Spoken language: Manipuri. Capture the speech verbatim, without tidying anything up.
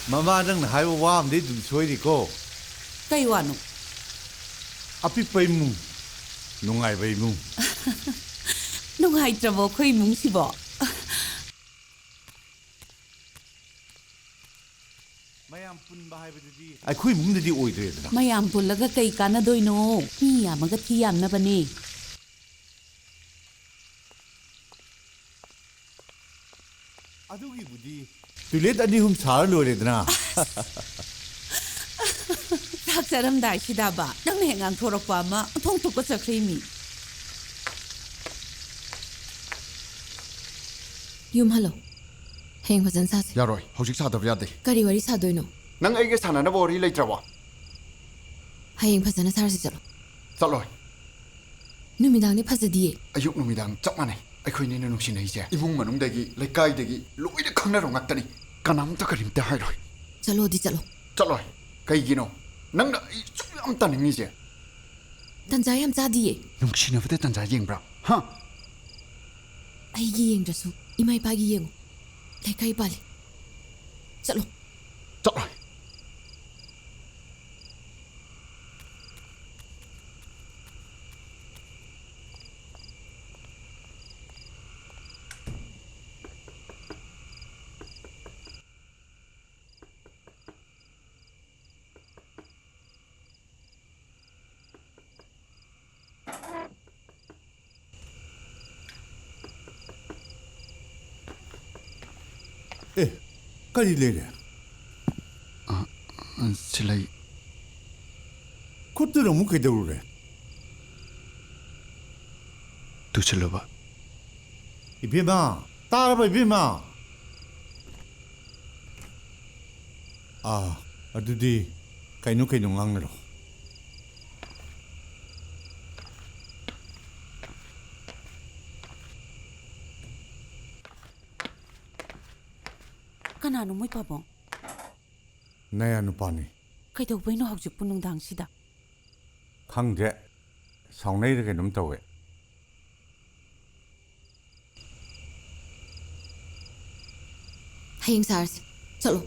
ꯃꯃꯥ, ꯅꯪꯅ ꯍꯥꯏꯕ ꯋꯥ ꯑꯃꯗꯤ ꯑꯗꯨꯝ ꯁꯣꯏꯔꯤꯀꯣ꯫ ꯀꯩ ꯋꯥꯅꯣ? ꯑꯄꯤꯛꯄ ꯏꯃꯨꯡ, ꯅꯨꯡꯉꯥꯏꯕ ꯏꯃꯨꯡ꯫ ꯅꯨꯡꯉꯥꯏꯇ꯭ꯔꯕꯣ ꯑꯩꯈꯣꯏ ꯏꯃꯨꯡꯁꯤꯕꯣ? ꯃꯌꯥꯝ ꯄꯨꯟꯕ ꯍꯥꯏꯕꯗꯨꯗꯤ ꯑꯩꯈꯣꯏ ꯏꯃꯨꯡꯗꯗꯤ ꯑꯣꯏꯗ꯭ꯔꯦꯗꯅ꯫ ꯃꯌꯥꯝ ꯄꯨꯜꯂꯒ ꯀꯩ ꯀꯥꯟꯅꯗꯣꯏꯅꯣ? ꯃꯤ ꯌꯥꯝꯃꯒ ꯊꯤ ꯌꯥꯝꯅꯕꯅꯦ꯫ ꯑꯗꯨꯒꯤꯕꯨꯗꯤ ꯇꯣꯏꯂꯦꯠ ꯑꯅꯤ ꯑꯍꯨꯝ ꯁꯥꯔ ꯂꯣꯏꯔꯦꯗꯅ꯫ ꯆꯥꯛ ꯆꯥꯔꯝꯗꯥꯏꯁꯤꯗꯕ ꯅꯪꯅ ꯍꯦꯛ ꯉꯥꯡꯊꯣꯔꯛꯄ ꯑꯃ ꯑꯣꯟꯊꯣꯛ ꯇꯨꯀꯠꯆꯈ꯭ꯔꯦ ꯃꯤ꯫ ꯌꯨꯝ ꯍꯜꯂꯣ꯫ ꯍꯌꯦꯡ ꯐꯖꯅ ꯁꯥꯁꯦ꯫ ꯌꯥꯔꯣꯏ, ꯍꯧꯖꯤꯛ ꯁꯥꯗꯕ ꯌꯥꯗꯦ꯫ ꯀꯔꯤ ꯋꯥꯔꯤ ꯁꯥꯗꯣꯏꯅꯣ? ꯅꯪ ꯑꯩꯒ ꯁꯥꯟꯅꯅꯕ ꯋꯥꯔꯤ ꯂꯩꯇ꯭ꯔꯕꯣ? ꯍꯌꯦꯡ ꯐꯖꯅ ꯁꯥꯔꯁꯤ, ꯆꯠꯂꯣ꯫ ꯆꯠꯂꯣꯏ꯫ ꯅꯨꯃꯤꯗꯥꯡꯗꯤ ꯐꯖꯗꯤꯌꯦ꯫ ꯑꯌꯨꯛ ꯅꯨꯃꯤꯗꯥꯡ ꯆꯞ ꯃꯥꯟꯅꯩ꯫ ꯑꯩꯈꯣꯏꯅꯤꯅ ꯅꯨꯡꯁꯤꯅꯩꯁꯦ ꯏꯃꯨꯡ ꯃꯅꯨꯡꯗꯒꯤ, ꯂꯩꯀꯥꯏꯗꯒꯤ ꯂꯣꯏꯅ ꯈꯪꯅꯔꯕ ꯉꯥꯛꯇꯅꯤ꯫ ꯀꯅꯥꯝꯇ ꯀꯔꯤꯝꯇ ꯍꯥꯏꯔꯣꯏ꯫ ꯆꯠꯂꯣꯗꯤ ꯆꯠꯂꯣ꯫ ꯆꯠꯂꯣꯏ꯫ ꯀꯩꯒꯤꯅꯣ ꯅꯪꯅ ꯑꯩ ꯁꯨꯛ ꯌꯥꯝ ꯇꯥꯅꯤꯡꯉꯤꯁꯦ? ꯇꯟꯖꯥ ꯌꯥꯝ ꯆꯥꯗꯤꯌꯦ꯫ ꯅꯨꯡꯁꯤꯅꯕꯗ ꯇꯟꯖꯥ ꯌꯦꯡꯕ꯭ꯔꯥ? ꯍꯥ? ꯑꯩꯒꯤ ꯌꯦꯡꯗ꯭ꯔꯁꯨ ꯏꯃꯥ ꯏꯄꯥꯒꯤ ꯌꯦꯡꯉꯨ꯫ ꯂꯩꯀꯥꯏ ꯄꯥꯜꯂꯤ꯫ ꯆꯠꯂꯣ꯫ ꯆꯠꯂꯣꯏ꯫ ꯑꯦ, ꯀꯔꯤ ꯂꯩꯔꯦ? ꯑ, ꯑ, ꯁꯤꯂꯩ꯫ ꯈꯨꯠꯇꯨꯅ ꯑꯃꯨꯛ ꯀꯩꯗꯧꯔꯨꯔꯦ? ꯇꯨꯁꯤꯜꯂꯨꯕ꯫ ꯏꯕꯦꯝꯃ, ꯇꯥꯔꯕ ꯏꯕꯦꯝꯃ? ꯑꯥ, ꯑꯗꯨꯗꯤ ꯀꯩꯅꯣ ꯀꯩꯅꯣ ꯉꯥꯡꯅꯔꯣ꯫ ꯀꯅꯥꯅꯣ ꯃꯣꯏ ꯄꯥꯕꯨꯡ? ꯅꯌꯥ ꯅꯨꯄꯥꯅꯤ꯫ ꯀꯩꯗꯧꯕꯩꯅꯣ ꯍꯧꯖꯤꯛꯄꯨ ꯅꯨꯡꯗꯥꯡꯁꯤꯗ? ꯈꯪꯗꯦ, ꯁꯥꯎꯅꯩꯔ ꯀꯩꯅꯣꯝ ꯇꯧꯋꯦ꯫ ꯍꯌꯦꯡ ꯁꯥꯔꯁꯤ꯫ ꯆꯠꯂꯣ꯫